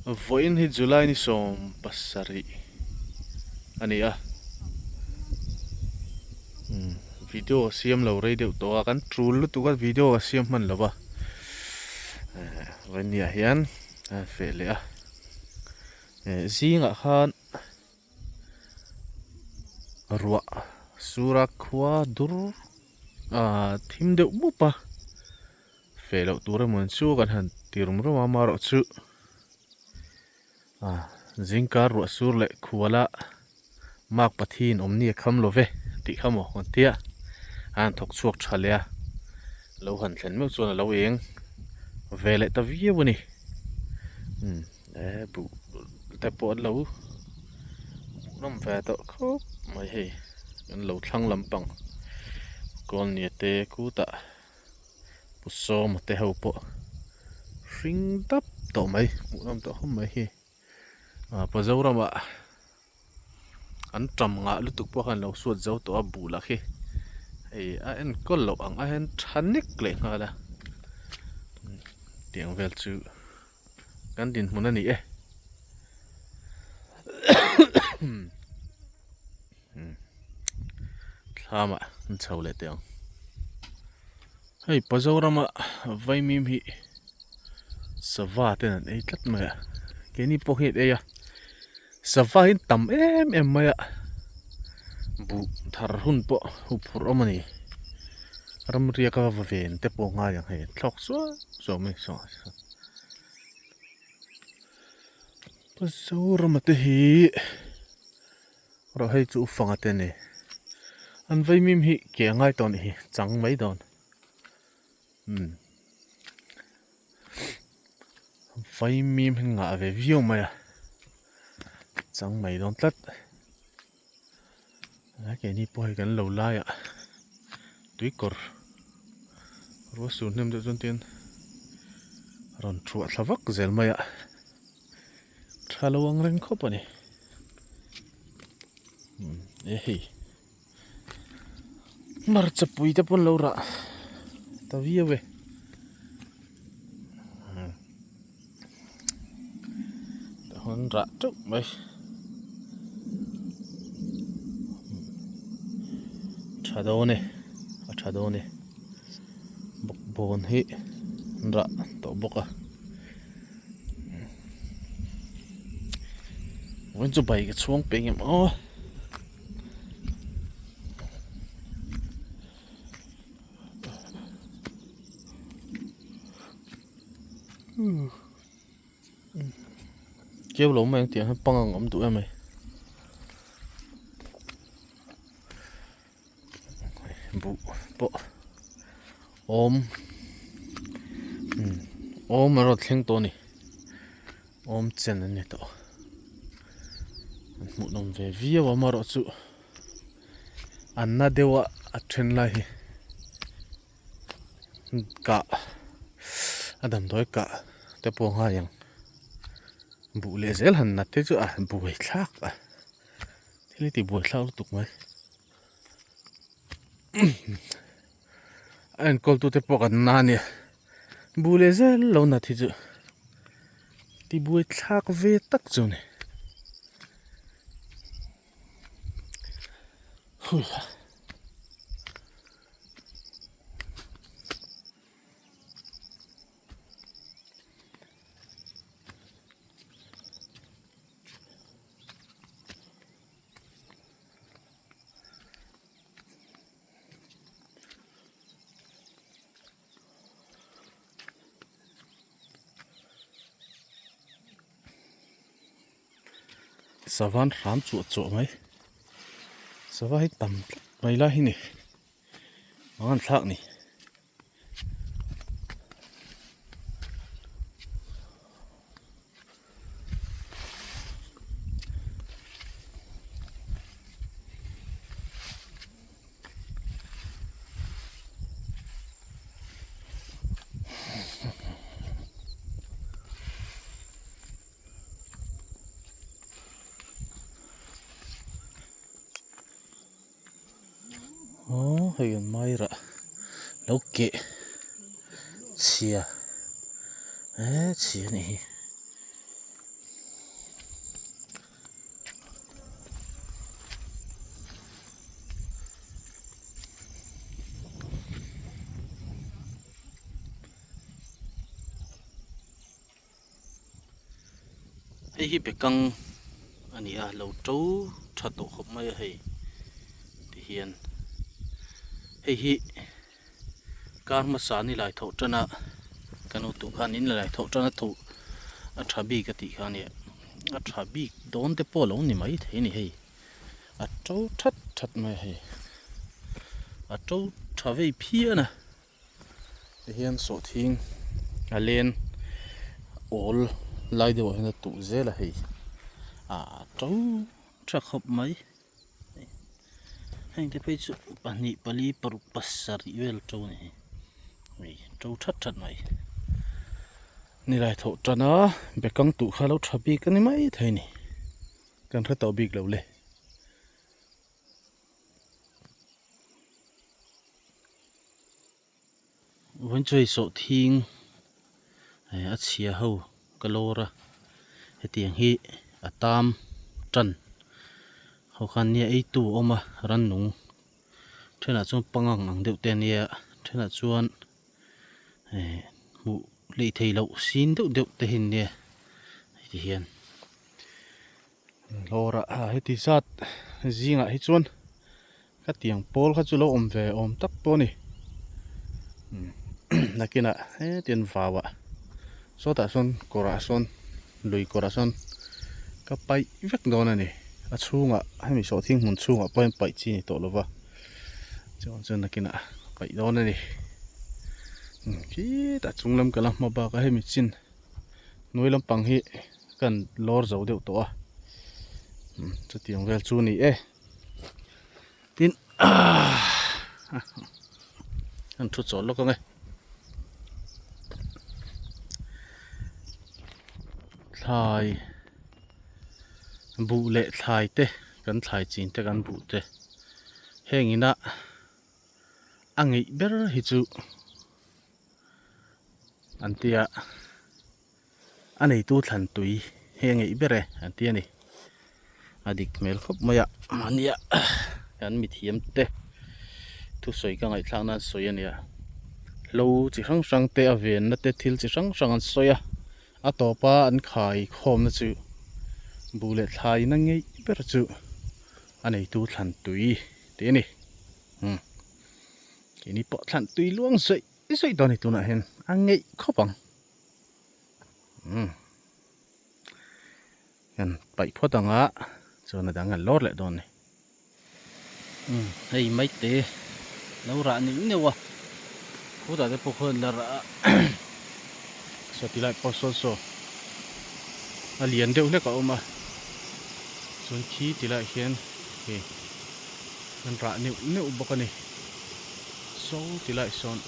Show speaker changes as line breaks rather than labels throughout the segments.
Vawiin hi July ni 17 a ni a, video a siam lo rei deuh tawh a, kan tul lutuk a video a siam hman lo va, vawiin ni ah hian a feh leh a, zingah khan ruah sura khua dur ah thim deuh mup a. Feh loh tur emaw chu kan han ti rum rum a amaherawhchu ah zingkar ruah sur leh khuala mark pathian awm ni a kham lo ve tih kha maw kan tia a han thawk chhuak tha leh a lo han thlen meuh chuan a lo eng ve leh ta viau a ni umm he buh te pawh an lo hmuhnawm ve tawh khawp mai hei an lo thlang lampang kawlnia te kutah. Pu Sawma te ho pawh hring dap tawh mai hmuhnawm tawh khawp mai hi ah Pazoramah an tam ngah lutuk pawh khan lo suat zo tawh a buh lah khi hei a enkawl loh ang a hian tha nek leh nghal a tiang vel chu kan dinhmun a ni e. Thlamah an chho leh teh ang. Hei Pazorama vaimim hi sava ten an ei tlat mai a, keini pawh hi an ei a, sava hi an tam em em mai a, buh thar hun pawh huphurh awm a ni. Ramriaka va ven te pawh ngai ang hei thlawk suau suau mai saw saw. Pazorama te hi. Rawh hei chu ufanga te a ni. An vaimim hi ke a ngai tawh a nih hi chang mai dawn. Umm vaimim hi ngah ve viau mai a chang mai dawn tlat. Helai keini pawh hei kan lo laiah tuikawr ruah sur hnem deuh chuan tian rawn thuah thla vak zel mai a. Tha lo ang reng khawp a ni. E hei hmarcha pui te pawn lo rah ta viau e. Tah huan rah teuh mai. Tha dawn e a tha dawn e bawkbawn hi an rah tawh bawk a. Vawiin chu bike a chhuang peng em aw. Keu lo mai ang tih ang hian pangang awm duh em mai. Buh pawh awm awm a rawn thleng tawh a ni awm chen a ni tawh an hmuhnawm ve viau a amaherawhchu an na deuh a a then lai hi kah a damdawi kah te pawh a ngai ang buh leh zel han nat te chu a buaithlak a. Thil hi tibuaithlak lutuk mai. A enkawltute pawh kan na ania. Bu leh zel lo nat hi chu tibuaithlak ve tak chu a ni. Huiha. Savan hram chuah chuah mai sava hi tam tlat mai lai hi ni ang an thlak ni. Aw hei an mai rah lo keh chhia eh chhia a nih hi. Hei hi bekang a ni a lo to tha tawh khawp mai a hei ti hian hei hi kar hmasa ni lai thawh tan a ka nu tuh khan in la thawh tan a thuh a tha bik a tih kha a nia a tha bik dawn te pawh a lo ni mai thei a ni hei a to that that mai a hei a to tha vei phian a. Ti hian sawhthing a len awl lai deuh ah hian a tuh zel a hei ah to tha khawp mai heng te phei chu pahnih pali paruk pasarih vel to a ni hei hei to that that mai nilai thawh tan a bekang tuh kha a lo tha bik a ni mai thei a ni kan hre tawh bik lo le. Vawiin sawh thing eh a chhia ho ka lawr a hetiang hi a tam tan ho khan nia ei tu a awm a rannung thenah chuan pangang ang deuh te ania thenah chuan eh hmuh hleih theih loh sin deuh deuh te hi an nia heti hian. Hlawrah heti zat zingah hi chuan ka tiang pawl kha chu lo awm ve awm tak pawh a ni nakinah hetiang vauah sawtah sawn kawrah sawn lui kawrah sawn ka paih vek dawn a ni a chhungah hemi sawhthing hmun chhungah pawh hian paih chi a ni tawh lova chuan chuan nakinah paih dawn a ni khitah chung lam ka la hma bak a hemi chin. Hnuai lampang hi kan lawr zo deuh tawh a chutiang vel chu a ni e tin ahh kan thu chawl lawk ang e thlai buh leh thlai te kan thlai chin te kan buh te heng ina a ngeih ber hi chu. An ti a, a neitu thlan tui hi a ngeih ber e an ti a ni. A dik hmel khawp mai a, mahnia kan mithiam te thusawi ka ngaihthlak nan sawi a nia. Hlo chi hrang hrang te a venna te thil chi hrang hrang an sawi a, a tawpa an khai khawmna chu buh leh thlaina ngeih ber chu a neitu thlan tui tih a ni. Umm keini pawh thlan tui luang zawih. I sawi dawn a ni tunah hian a ngeih khawp ang umm kan paih phawt ang a chuan a dang kan lawr leh dawn a ni umm hei maite lo rah neuh neuh a khutah te pawh khuan la rah a saw ti lai pawh sawn saw a lian deuh hlek a awm a chuan khi ti laiah hian hei an rah neuh neuh bawk a ni. Saw ti lai sawn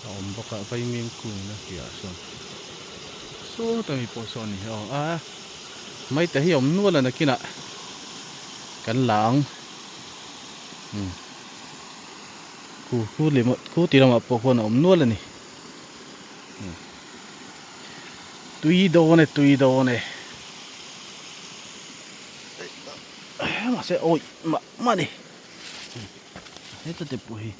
a awm bawk a vaimim kung na tih ah sawn saw ta mi pawh sawn a ni aw a mai te hi a awm nual a nakinah kan la ang umm khu khu lem khu ti lamah pawh khuan a awm nual a ni umm tui dawn e tui dawn e mahse awih mah mah a ni. Heta te pawh hi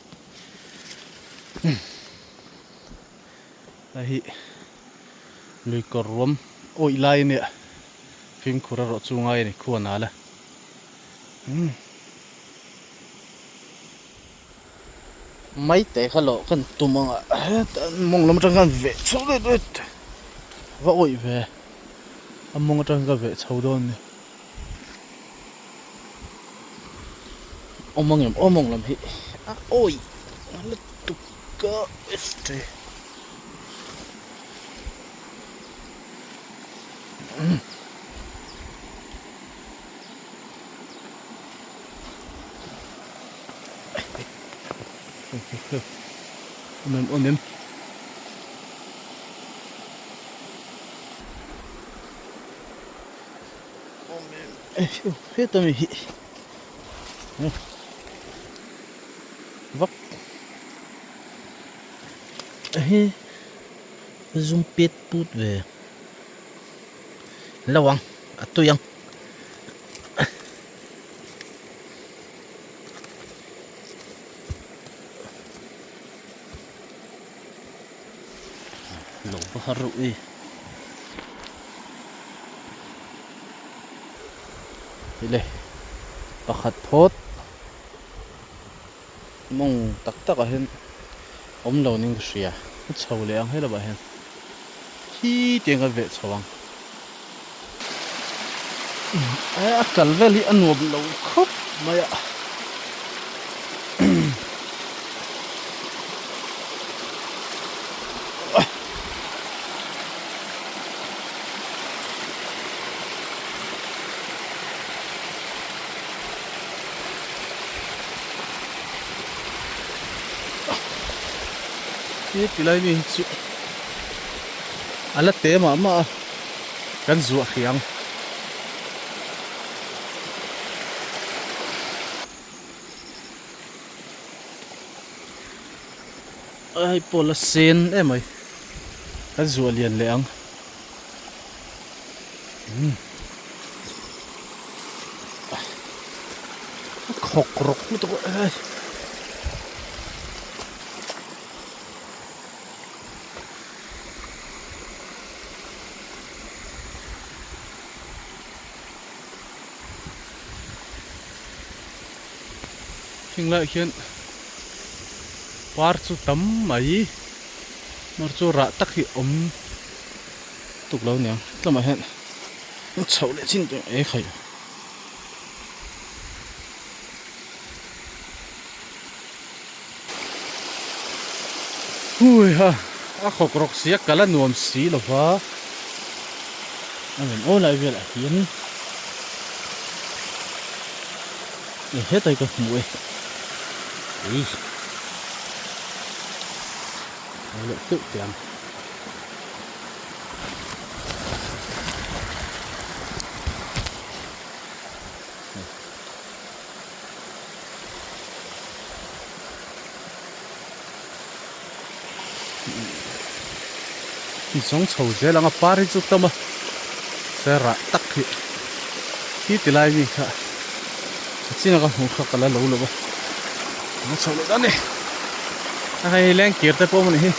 hei hi lui kawr ruam awih lai ania fimkhur erawh chu ngai a ni khuan al a mai te kha lawh kan tum ang a heta mawng lam atang khan veh chho let let va awih ve a mawng atang ka veh chho dawn a ni. Awm ang em awm ang lam hi a awi lutuk a este awm em awm em. Heta mi hi vak hi zum pet put ve lo ang a tui ang. Lo va har reuh e. Hei le pakhat phawt mawng tak tak ah hian awm lo niin ka hria a chho leh ang helaiah hian khi tiang ka veh chho ang a kal vel hi a nuam lo khawp mai a. He tilai mi hi chu a la te mah mah a kan zuah hrih ang. A hei pawh la sen em mai kan zuah lian leh ang umm a khawk rawk lutuk a hei. Heng laiah khian par chu tam mai mar chu rah tak hi awm tuk lo aniang tlawmah hian a chhoh leh chin tawh e khai hui ha a khawk rawk si a kal a nuam si lo va a rawn aw lai velah hian. E hetai ka hmu e ei lo leh keuh teh ang. Zawng chho zel ang a par hi chu tam a se rah tak hi khi ti lai mi kha a chin a ka hmuh kha ka la lo lo a a chho leh dawn a ni a hei leng kir te pawh a ni hi.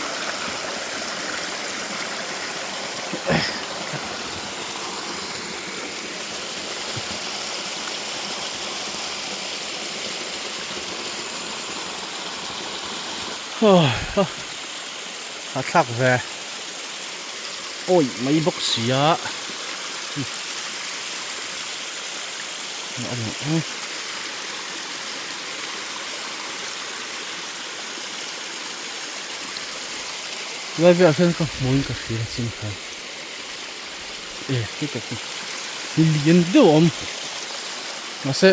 A thlak ve awih mai bawk si a Lai velah hian ka hmuin ka hria chin khan e heta chu lian deuh a awm mahse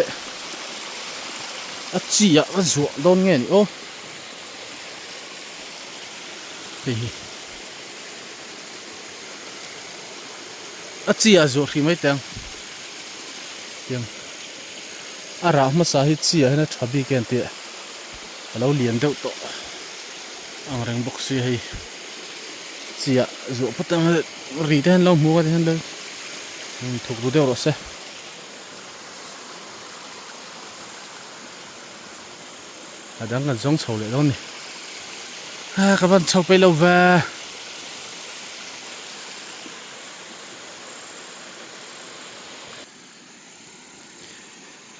a chi ah ka zuah dawn nge ni aw hei hi a chi ah zuah hrih mai teh ang tiang a rah hmasa hi chi ah hian a tha bik em tih a lo lian deuh tawh ang reng bawk si hei chi ah zuah phawt ang ri te hian lo hmu a ti hian lo thuk ru deuh rawh se. A dang kan zawng chho leh dawn ni. A ka van chho peih lo ve.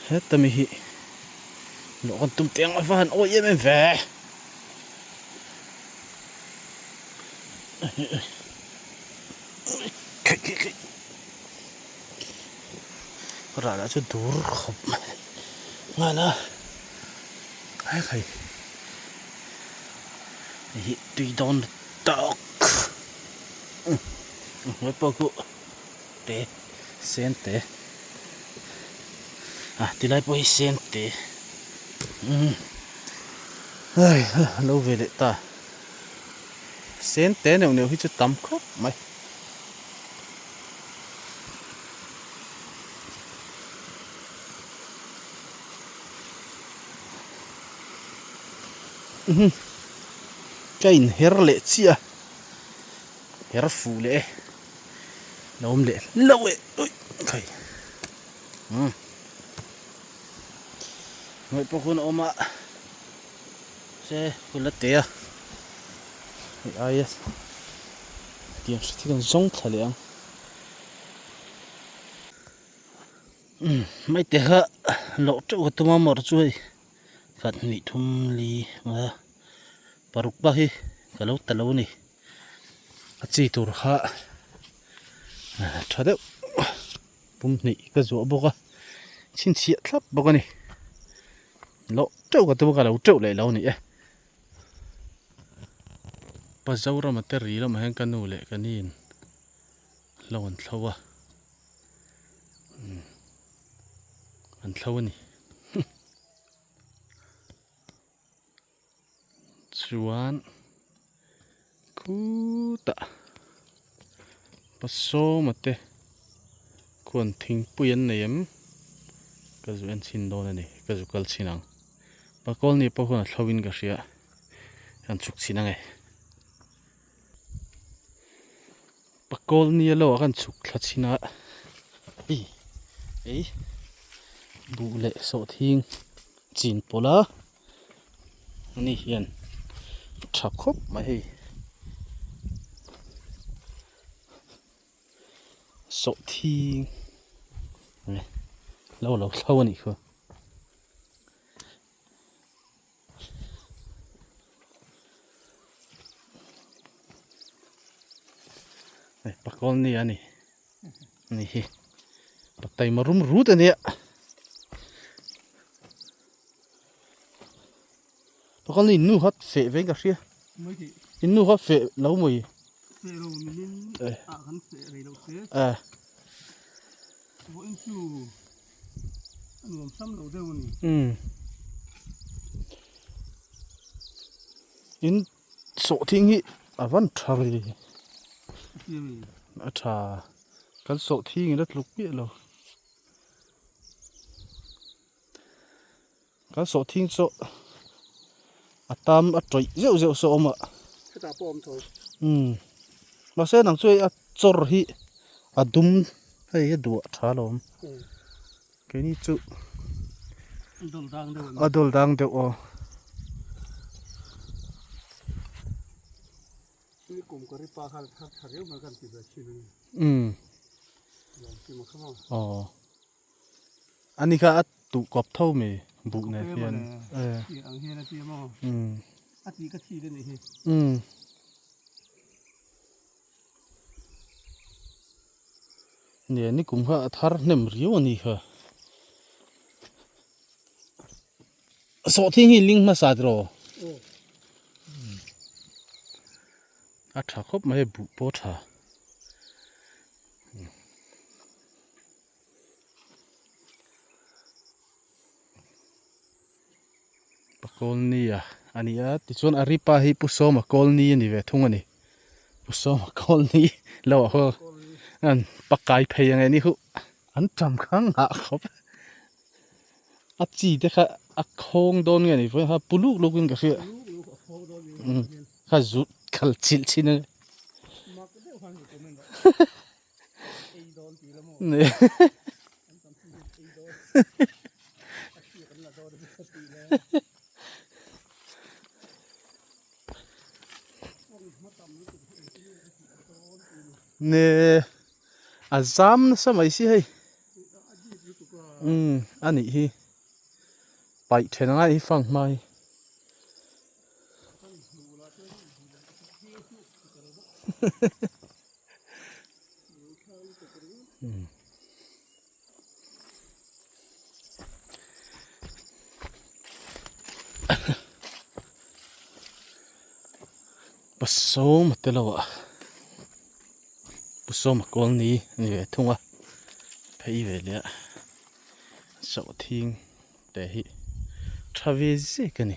Heta mi hi lawh kan tum teng a va han awi em em ve. Rah lah chu dur khawp mai nghal a ai khai hei hi tui dawn tak a hnuai pawh khu te sen te ah tilai pawh hi sen te umm ai lo ve leh ta sen te neuh neuh hi chu tam khawp mai. Ka inher leh chiah a her fuh leh e lo awm leh hlauh e ui khai umm ngaih pawh hun a awm a se hun la teh a hei aia tiang hri thil an zawng thla leh ang. Umm maite kha loh teuh ka tum a mawrh chu hei khat hnih thum li a paruk bak hi ka lo ta lo a ni a chi tur kha tha deuh pum hnih ka zuah bawk a chhinchhiah thlap bawk a ni loh teuh ka tum a ka lo teuh leh lo a ni e. Pa Zorama te ri lamah hian ka nu leh ka nin lo an thlo a. An thlo a ni chuan khutah pasawma te khuan thingpui an nei em ka zu en chhin dawn a ni ka zu kal chhin ang pakawlni pawh khuan a thlo in ka hria an chhuk chhin ang e. Pakawl nia lo ah khan chhuk thla chhin a hei ei buh leh sawhthing chin pawlh a ani hian tha khawp mai hei sawhthing lo lo thlo a nih kha. Hei pakawl ni a ni ni hi pataima rum rut a nia pakawl ni in nu kha feh ve in ka hria in nu kha feh lo mawi eh Umm in sawhthing hi a van tha ve a tha kan sawhthing in a tluk miah lo kan sawhthing chu a tam a tawih zeuh zeuh saw a awm a umm mahse nang chu hei a chawr hi a dum hei a duah tha alawm keini chu a dawl dang deuh aw. Umm aw. Ani kha a tuh kawp tho mai buh nen hian umm umm nia nikum kha a thar hnem riau a ni kha sawhthing hi ling hmasa tiraw a tha khawp mai buh pawh a tha. Pakawlni a a ni a tichuan Aripa hi Pu Sawma kawlni a ni ve thung a ni Pu Sawma kawlni lo ah haw an pakai phei ang e ni huh an tam kha nghah khawp a chi te kha a khawng dawn nge ni vawiin kha pu luk luk in ka hria kha zut khal chilh chin a ni. Ne a zam nasa mai si hei umm a nih hi paih then a ngai hi fang hma hi. Pasawma te lo ah Pasawma kawlni a ni ve thung a phei ve leh a sawhthing te hi tha ve zek a ni.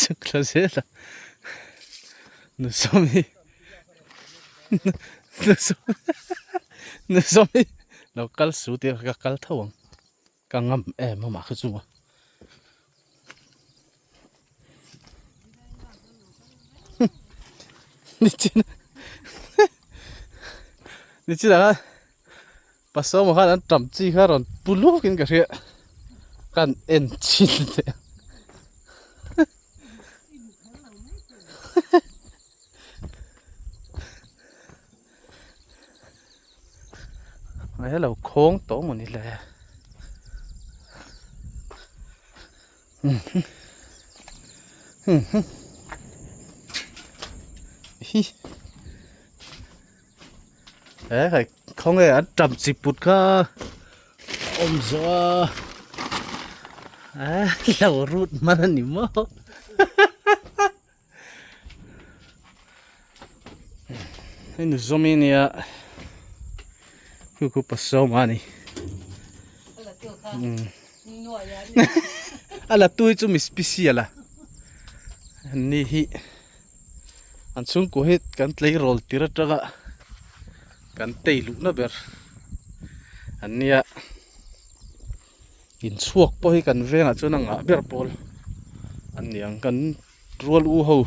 Chhuk la zel a Nusawmi Nusawmi lo kal su tih ka kal tho ang ka ngam em amah kha chu Nichin Nichin ah khan Pasawma khan an tam chi kha rawn pu luak in ka hria kan en chin teh. He lo khawng tawh maw ni le. Hi he hei khawnge an tam chi put kha awm zawh a eh lo rut hman a ni maw Hei nu zawmi nia khu khu pasawm a ni a la tui chu mi special a ni hi an chhungkua hi kan tleirawl tir atanga kan tei luhna ber an nia. Inchhuak pawh hi kan vengah chuan a ngah ber pawl a ni ang kan rual u ho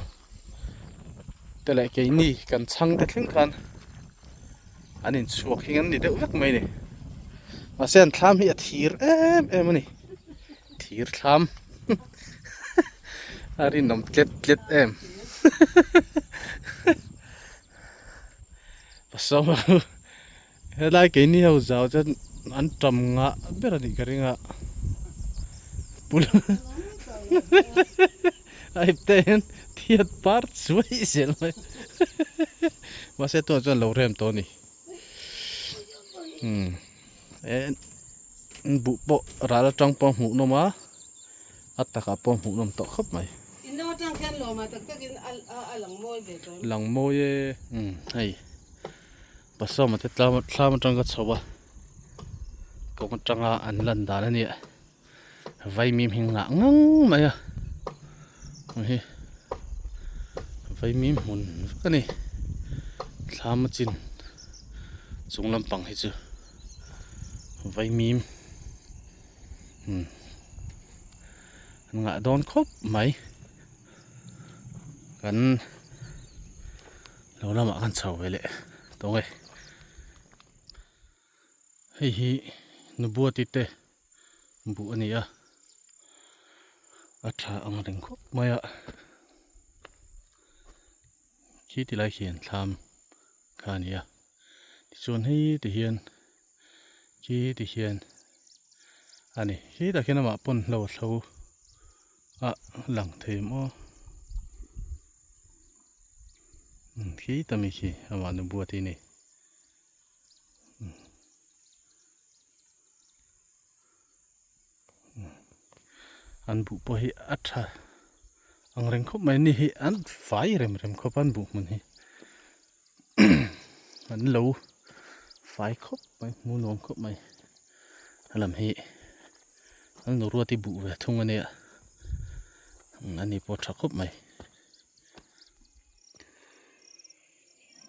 te leh keini kan chhang te thleng khan an inchhuak hi an ni deuh vek mai a ni mahse an thlam hi a thir em em a ni thir thlam a rinawm tlet tlet em pasawm Helai keini ho zau chuan an tam ngah ber a nih ka ring a pul a ip te hian thiat par chuai zel mai mahse tunah chuan lo rem tawh a ni umm eh buh pawh ral atang pawh a hmuh nawm a a takah pawh a hmuh nawm tawh khawp mai lang mawi e umm hei. Pasawma te tlam thlam atang ka chho a kawng atanga an lan dan a nia vaimim hi ngah ngang mai a hei hi vaimim hmun vek a ni thlam a chin chung lampang hi chu vaimim umm an ngah dawn khawp mai. Kan lo lamah khan chho ve leh tawng e. Hei hi Nubuati te buh a ni a, a tha ang reng khawp mai a. Khi ti lai khian thlam kha a ni a, tichuan hei ti hian khi ti hian a ni. Khitah khian amah pawn hlo a thlo. Ah lang thei maw khi ta mi khi amah nu buat hi ni an buh pawh hi a tha ang reng khawp mai ni hi an fai rem rem khawp a an buh hmun hi an lo fai khawp mai hmu nuam khawp mai a lam hi. An lo ruat i buh ve thung a nia a ni pawh tha khawp mai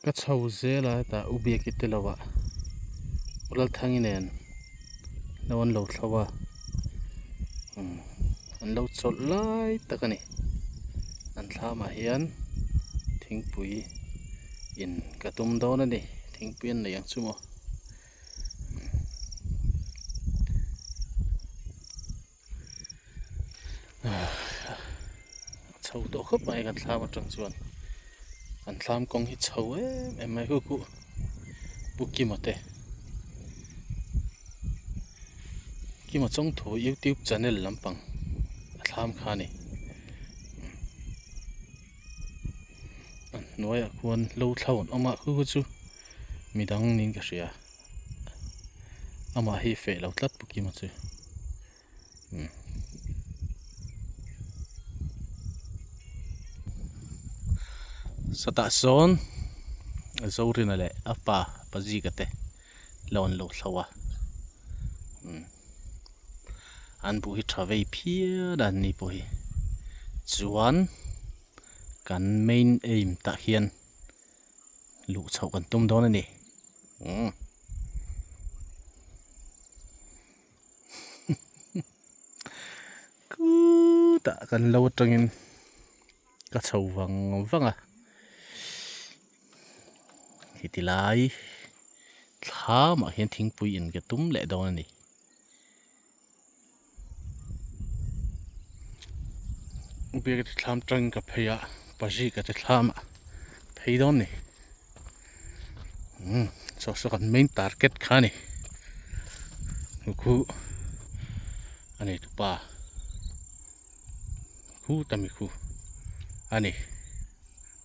ka chho zel a hetah u biak i te lo ah u Lalthangi nen lo an lo thlo a umm an lo chawlh lai tak a ni an thlam ah hian thingpui in ka tum dawn a ni thingpui an nei ang chu maw. Chho tawh khawp mai kan thlam atang chuan kan thlam kawng hi chho em em mai khu khu Pu Kima te Kima Chawngthu youtube channel lampang a thlam kha a ni a hnuaiah khuan lo thlo an awm a khu khu chu. Midang niin ka hria amah hi feh lo tlat Pu Kima chu umm satah sawn Zorina leh a pa Pazika te lo an lo thlo a umm an buh hi tha vei phian a an ni pawh hi chuan kan main aim tah hian. Luh chhoh kan tum dawn a ni umm khutah kan lo atangin ka chho vang vang a heti lai thlamah hian thingpui in ka tum leh dawn a ni. Biak te thlam tangin ka phei a pazhi ka te thlam a phei dawn ni umm saw saw kan main target kha a ni. Khu a nei tupa khu ta mi khu a ni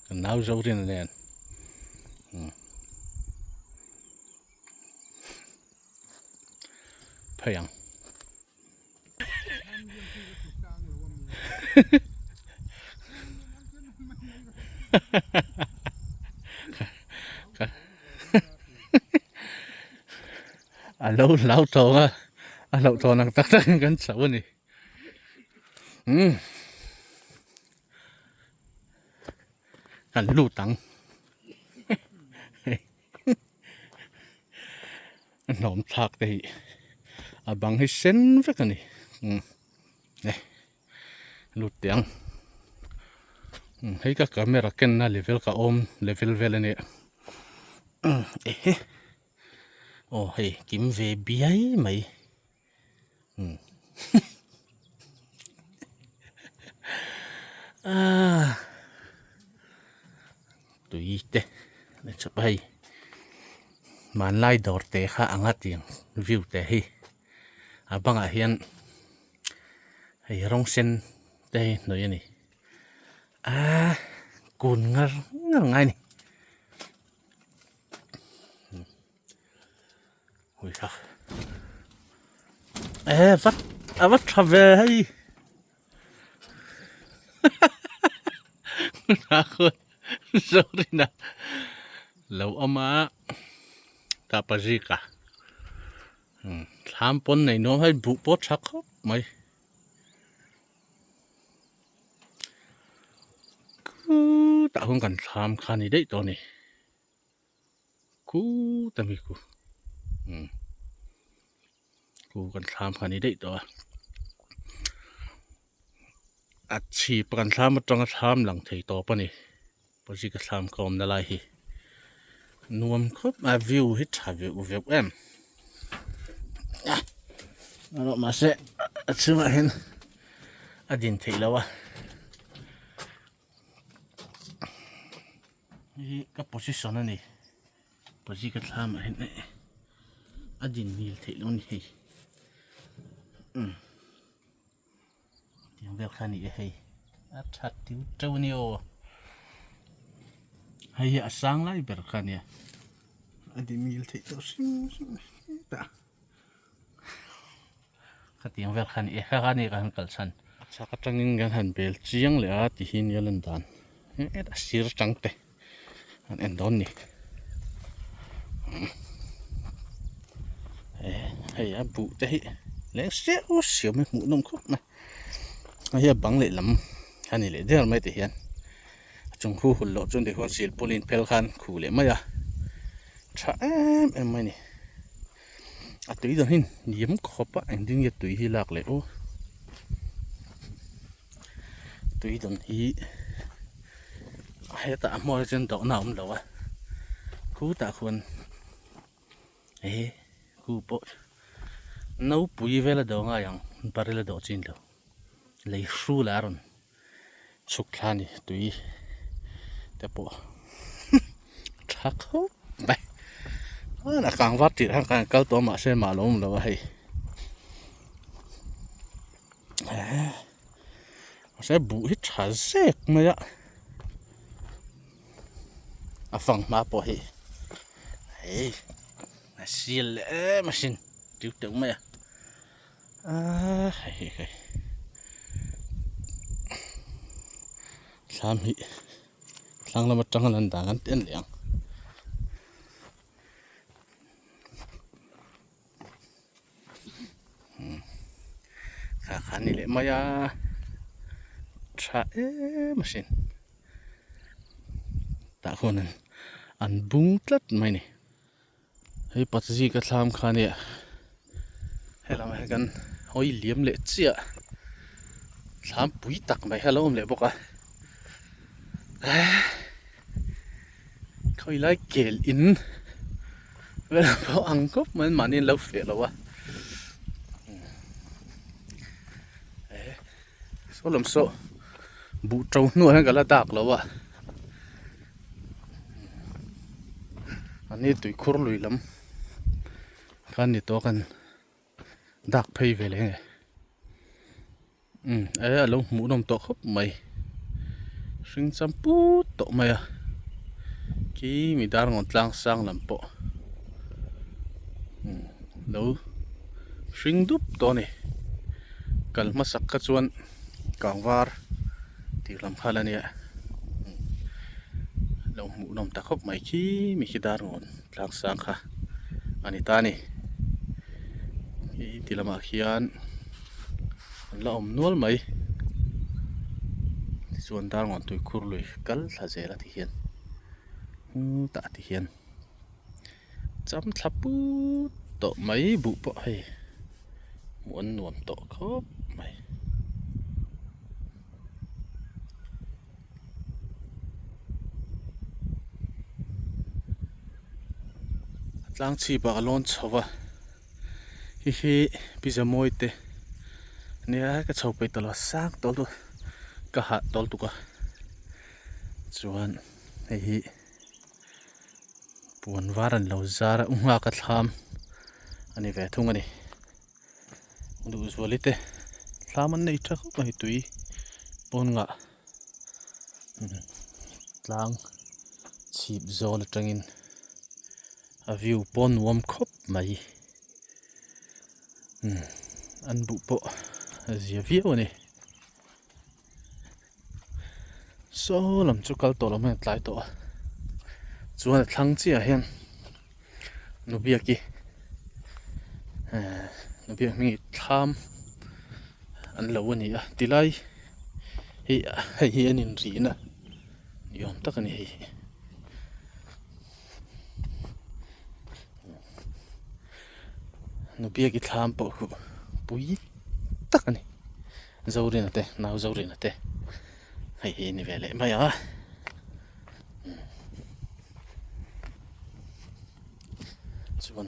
kan nau zo rin nen phei ang. A lo hlau tawng a a hlauh thawn ang tak tak in kan chho a ni umm kan lut ang a hnawm thlak te hi a bang hi sen vek a ni umm e lut teh ang umm hei ka camera ken na level ka awm level vel a nia umm ehe aw hei kim ve biai mai umm aaa tui te a chhawp a hei hmanlai dawr te kha anga tiang view te hi a bangah hian hei rawng sen te hi hnawih a ni aaa kun ngar ngar ngai a ni. Ui kha e vat a vat tha ve hei Zorina lo awm a tah pazika thlam pawn nei nuam hei buh pawh tha khawp mai. Khutah khawn kan thlam kha a ni daih tawh a ni. Khutah mi khu umm khu kan thlam kha a ni daih tawh a. A chhip kan thlam atanga thlam lang thei tawp a ni. Pawzi ka thlam ka awmna lai hi nuam khawp a view hi tha veuh veuh em erawh mahse a chhungah hian a din theih loh a hei hi ka position a ni pawzi ka thlam ah hian a din ngil theih loh a ni hei umm. Tiang vel kha a ni e hei a tha tiu teuh a ni aw hei hi a sang lai ber kha a nia a dingil theih tawh hrim hrim hetah khatiang vel kha a ni e kha kha a ni kan han kal chhan a chhak atangin kan han bel chiang leh a ti hi nia lan dan a sir atang te. An en dawn ni. Hei a buh te hi leng siau siau mai hmuh nawm khawp mai. Hei hi a bang leh lam a ni leh der mai ti hian a chung khu hul loh chuan tikhuan silpaulin phel khan khuh leh mai a tha em em mai a ni. A tui dawn hi niam khawp a engtin nge tui hi lak leh aw. Tui dawn hi hetah a hmuh chuan dawhna a awm lo a khutah khuan he khu pawh nopui vel a dawh ngai ang barrel a dawh chin lo lei hrul a rawn chhuk thla a ni tui te pawh tha khawp mai a kang var tirh khan kan kal tawh a mahse mah lo awm lo a hei. Mahse buh hi tha zek mai a a fang hma pawh hi hei a sial leh em asin tiu teuh mai a aaa hei hei hei thlam hi thlang lam atanga lan dan kan ti en leh ang. Kha kha ni leh mai a tha em asin tah khuan an bung tlat mai a ni hei patzi ka thlam kha nia helamah hian kan hawi liam leh chiah thlam pui tak mai kha a lo awm leh bawk a Khawi lai kel in vel pawh ang khawp mai mahni an lo feh lo a saw lam saw buh to hnuah hian ka la dak lo a a ni tuikhur lui lam khan ni tawh a kan. Dak phei ve leh nge. Umm e a lo hmuh nawm tawh khawp mai. Hring cham put tawh mai a. Khi mi dar ngawn tlang sang lam pawh umm lo hring dup tawh a ni. Kal hmasak kha chuan kangvar tih lam kha la nia. Lo hmuh nawm ta khawp mai khi mi khi dar ngawn tlang sang kha a ni ta a ni. Hei ti lamah khian an la awm nual mai tichuan Darngawn tuikhur lui kal thla zel a ti hian tah ti hian cham thla put tawh mai buh pawh hei hmuh an nuam tawh khawp mai. A tlang chhip ah a lawn chho va hi hi pizza mawi te nia ka chho peih tawh lo a sang tawh lutuk ka hah tawh lutuk a chuan hei hi puan var an lo zar a u nghak a thlam a ni ve thung a ni. Duhzuali te thlam an nei tha khawp mai tui pawn ngah tlang chhip zawl atangin a view pawh nuam khawp mai an buh pawh a zia viau a ni saw lam chu kal tawh lo mai a tlai tawh a chuan a thlang chiah ah hian. Nubiaki ehh Nubiak hming hi thlam an lo a ni a tilai hi hei hi an inrihna ni awm tak a ni hei hi Nubiaki thlam pawh khu pui tak a ni Zorina te nau Zorina te hei hi a ni ve leh mai a. Chuan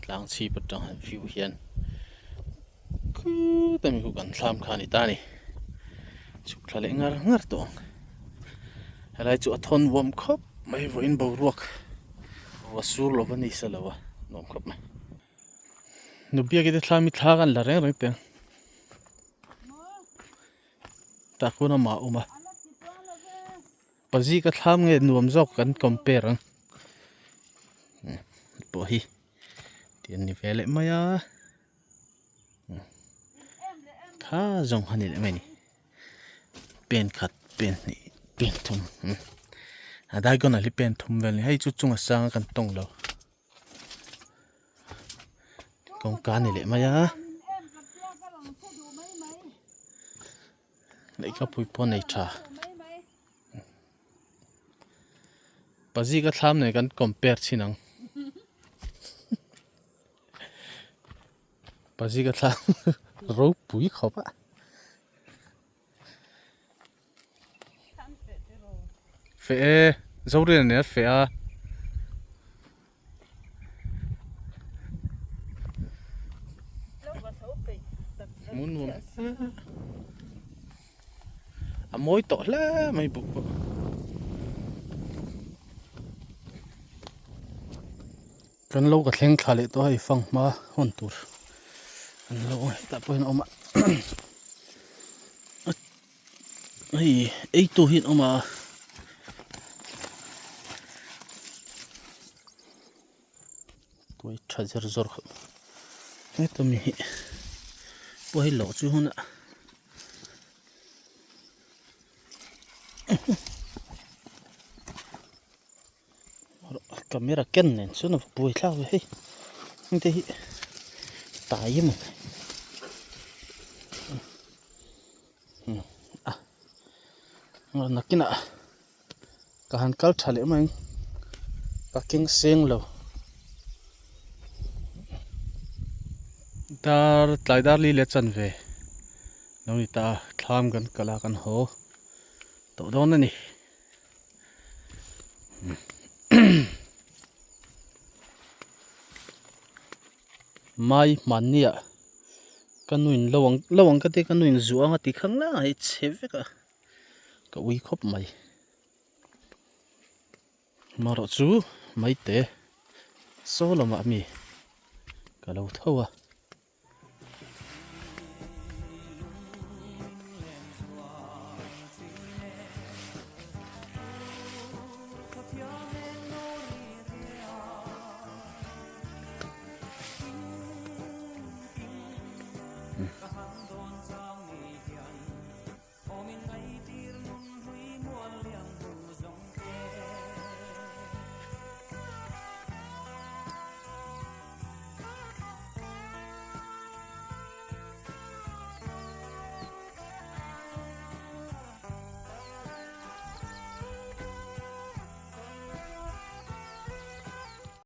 tlang chhip atang han view hian khut ami khu kan thlam kha a ni ta a ni chhuk thla leh ngar ngar tawh ang helai chu a thawn vuam khawp mai vawiin boruak ruah sur lova ni sa lo a nuam khawp mai nubiaki te thlam hi thla kan la reng reng teh ang. Tah khawn amah a awm a pazika thlam nge nuam zawk kan compare ang pawh hi tih an ni ve leh mai a kha zawng kha ni leh mai a ni pen khat pen hnih pen thum a diagonal hi pen thum vel a ni hei chu chunga sanga kan tawng lo. Kawngka a ni leh mai a lehkhapui pawh a nei tha pazika thlam nen kan compare chhin ang pazika thlam ropui khawp a. Feh e, Zorian nen a feh a. A mawi tawh hle mai buk pawh. Kan lo ka thleng thla leh tawh a hei fanghma hawn tur an lo hetah pawh hian a awm a hei ei tur hi an awm a tuai tha zer zawr khawp heta mi hi pawh hi lawh chu hun a. Camera ken nen chuan a va buai thlak ve hei heng te hi tai emaw a nakinah ka han kal tha leh mai ang ka keng seng lo dar tlai dar li leh chanve lo ni ta a thlam kan kal a kan haw tawh dawn a ni. Mai hmanniah ka nuin lo ang lo ang ka tia ka nuin zuah ang a ti khang lang a hei chhe vek a ka ui khawp mai marawh chu maite saw lamah mi ka lo tho a.